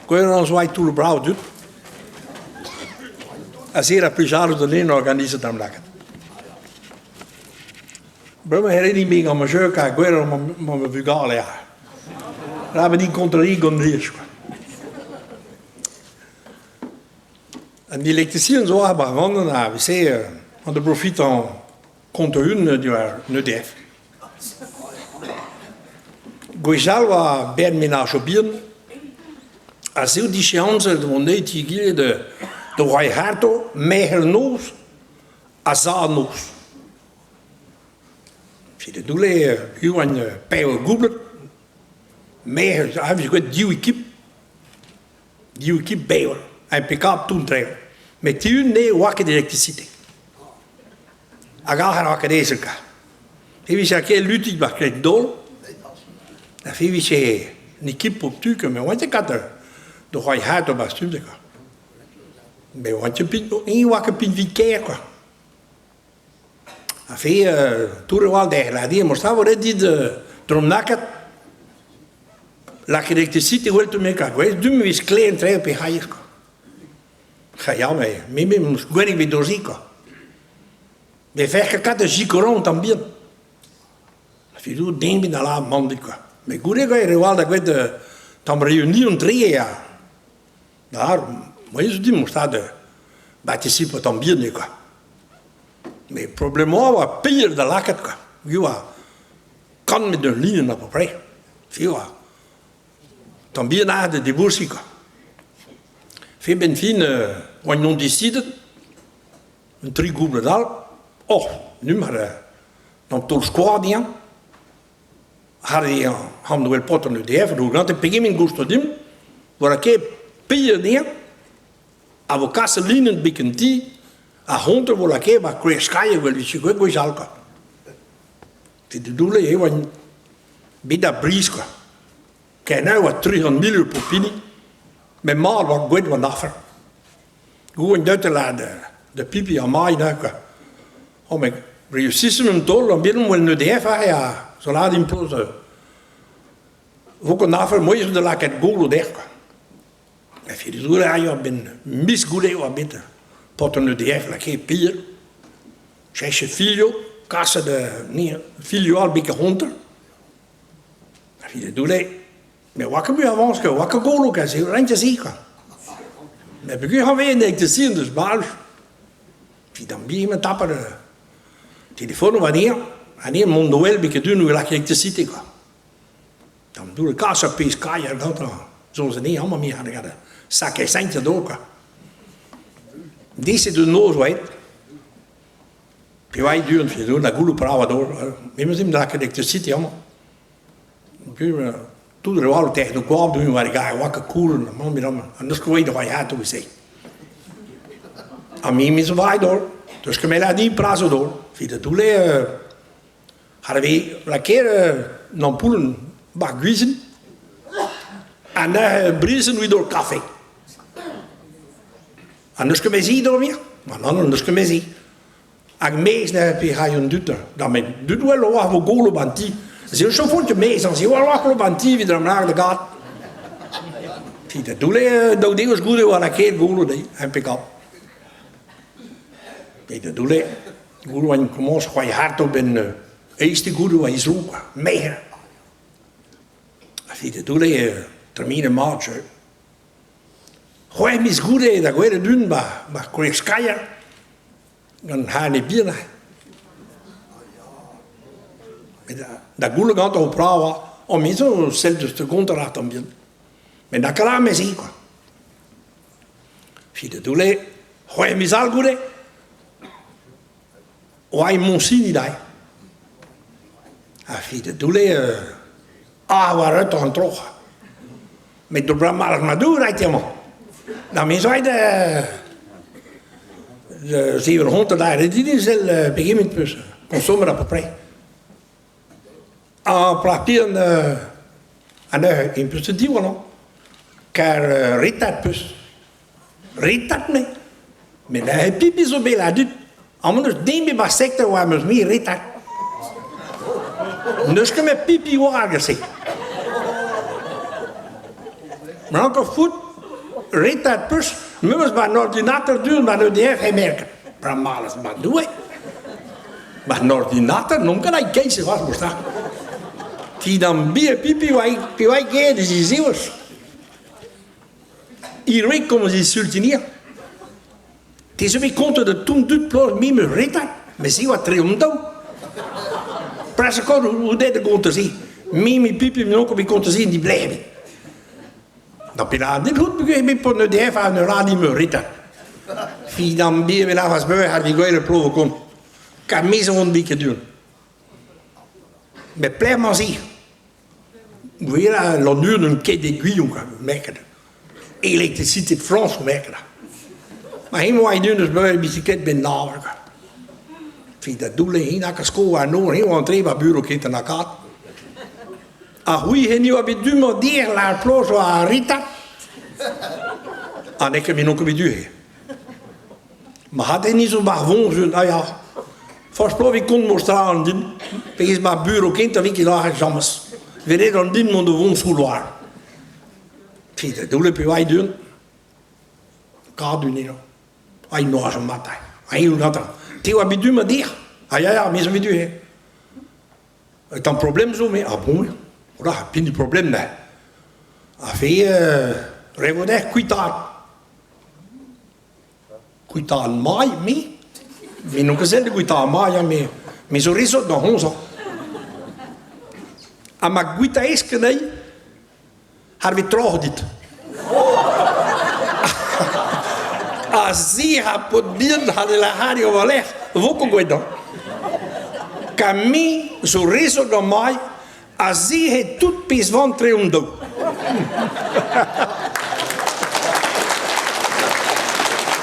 Gwelet an zoai toull brav dud. Ha se ra plijadur da den organizet am lakaat. Bremañ e rin me gant ma jeu ha gwelet ma, ma vugale aze. Ra din konteriñ gant lies quoi. An elektrisian zo aze 'ba ar vandenn ha se an da profitañ kont un diwar an EDF. Gwechall oa bern menajoù bihan ha se o dije amzer da vont ti egile da da oa harto merc'her noz ha sa noz. Setu doule piv oan pevar goublet merc'her a vije gwraet div ekip div ekip bev impeccable tout an traoù met ti-un ne oa ket elektrisite. Hag aze ne oa ket aes kwa. E vije ket lutig war kreiz daol, da fe vije un ekip pop tu ket met oant ket kat da c'hoari hat ober stumm-se kwa. Met oant ket pin, eñ oa ket pinvik-kaer kwa. Ha fe tour e oa der la di mosta vo ret dit drom lakaat lakaat elektrisite gwell me kwa. Gwell du me vez sklaer en traoù pe c'haer kwa. Ha ya, met me me 'meus gwelet evit dozi kwa. Me fer ket kat da sikour un tamm bihan. Fidoù den bin a la mann dit kwa. Met goude kwa e re all da gwelet tamm reunion tre ya. Da, moaien zo din stad da batisipañ tamm bihan eo kwa. Met problem a oa pir da lakaat kwa. Eo oa kant met ul linenn à peu près. Fi oa tamm bihan aet da deboursiñ kwa. Fe 'benn fin oan on desidet un tri goublad all oh nu mar an taol-skoaz dezhañ Harry han wel paotr an EDF eo gante pegement gousto dimp war ket peiñ anezhañ a vo kaset linenn bek an ti ar c'honter vo lakaet war Kouer-Sky evel vije gwraet gwechall kwa. Setu doule e oa bet ar briz kwa. Ken e oa 300 000 eur pop hini, met mat oa gwraet war an afer. Gouenn deuet da da pipi ar mailh neuze kwa. Oh met réussissement un taol an bet omp en EDF aze ha zo lâret dimp penaos vo ket an afer mouezh da lakaat golo dec'h kwa. Ha filozour a raio a-benn miz goude oa bet paotr an EDF lakaet pir, cheñchet filio, kaset ni filio all bet ket Ha filozour Me oa ket mui avañs ket, oa ket golo kazi, renket se kwa. Met peogwir a vez en elektrisien deus bal, evit an bihan ma tapet telefonoù anezhañ, anezhañ mont da wel betek du lak elektrisite kwa. Tamm dour kas ur pezh kailh gantañ, soñj anezhañ amañ mi a sake saint d'o kwa. Deset un noz oa aet. Pe oa aet du-hont, na gouloù brav a daol. Me 'meus em lakaet elektrisite amañ. Tout re all tec'h do gwab war gar oa ket cool mamm bet amañ. An deus ket oa hat o se. Ha mi mi zo vaet dol. Deus ket met di plas o dol. Evit da doule har ve lakaet un ampoulenn bar gwizien ha neuze brizenn evit dol kafe. Ha n'eus ket mezi dormir? Ma nann, n'eus ket mezi. Hag maez neuze pe ray an dud da met dud wel oa vo golo ban ti. Se eo chofont ket maez, se oa oa ban ti evit ar mlar da gad. Ti da doule daou devezh goude oa lakaet golo dezhi, impeccable. Pe da doule, golo oa komañs c'hoari harto ben eizhte goude oa izlo kwa, meher. Ha fi da doule termine mat jeu. C'hwec'h miz goude da gwelet un ba, ba Kouer-Skaier, gant Hane bihan aze. Met da goulenn gantañ ho pra oa, oh me zo sell deus da gontañ ar tamm bihan. Met na ket me-se kwa. Fi da doulle, c'hwec'h miz all goude, oa e Monsigny dezhi. Ha fi da doulle, ah oa ret an troc'h. Met d'ober mar ma dour aet emañ. Na me zo aet da sevel hont da redidi sell pegement peus konsomet à peu près. Ha plac'h bihan ha neuze en peus diwall kar retard peus. Retard me. Met neuze pipi zo bet la dud. Amañ n'eus den bet ba sektor oa 'm eus me retard. N'eus ket met pipi war se. Rank foot. Retard peus, memes ba an ordinateur du ma EDF hemerk. Bramalas ma Doue. Ba an ordinateur n'on ket ai keiz e c'hoazh mosta. Ti d'am bi e pipi oa pi oa ket e ziziwez. Irwe komz insultinir. Te zo bet kontet da tout dud ploaz me 'meus retard, met se oa tre hon daou. Plas akord out aet da gontañ se. Me me pipi me onkel bet kontañ se en diblec'h ebet. Da perak nep out peogwir bet paotr EDF ha ne ra dit meus retard. Fidambie me lâras beure ha digouezhet ploz o kont. Kar me zo on bet ket du. Met pelec'h emañ se? Gwir Lannuon n'on ket e Gwion kwa, merket. Électricité de France merket. Ma hemañ oa unan eus beure bisiklet ben naver kwa. Fi da doulle hin hag a sko war nor, hin oa antre ba bureau kentañ lakaat. Ha c'hwi heni oa bet du-mañ dir lâr ploz oa ar Rita. Ha n'eo ket me n'on ket bet du he. Mat heni zo mar voñs ah ya. Forzh ploaz 'vit kont mostra an din. Pegez ma bureau kentañ 'vit ket lâret james. Welet an din mont da voñsoù loar. Fi da doulle pe oa du. Kadun eo. Ai noazh an matin. Ai on gantañ. Te oa bet du ma dir? Ah ya ya, me zo bet du he. Un tamm problem zo, me. Ah bon, voilà, pini problem da. A fe, re vo dezhe kuitaat. Kuitaat mai, me? Me n'on ket sell da guitaat mai, hein, me. Me zo re sot da hoñzañ. Ha ma guitaez ket anezhi, Hervez troc'h dit. Ha se a paotr bihan c'halle lâret eo war-lerc'h 'vo ket gwraet hañ. Ka me zo re sot gant Mai ha se eo tout pezh 'van tre hon daou.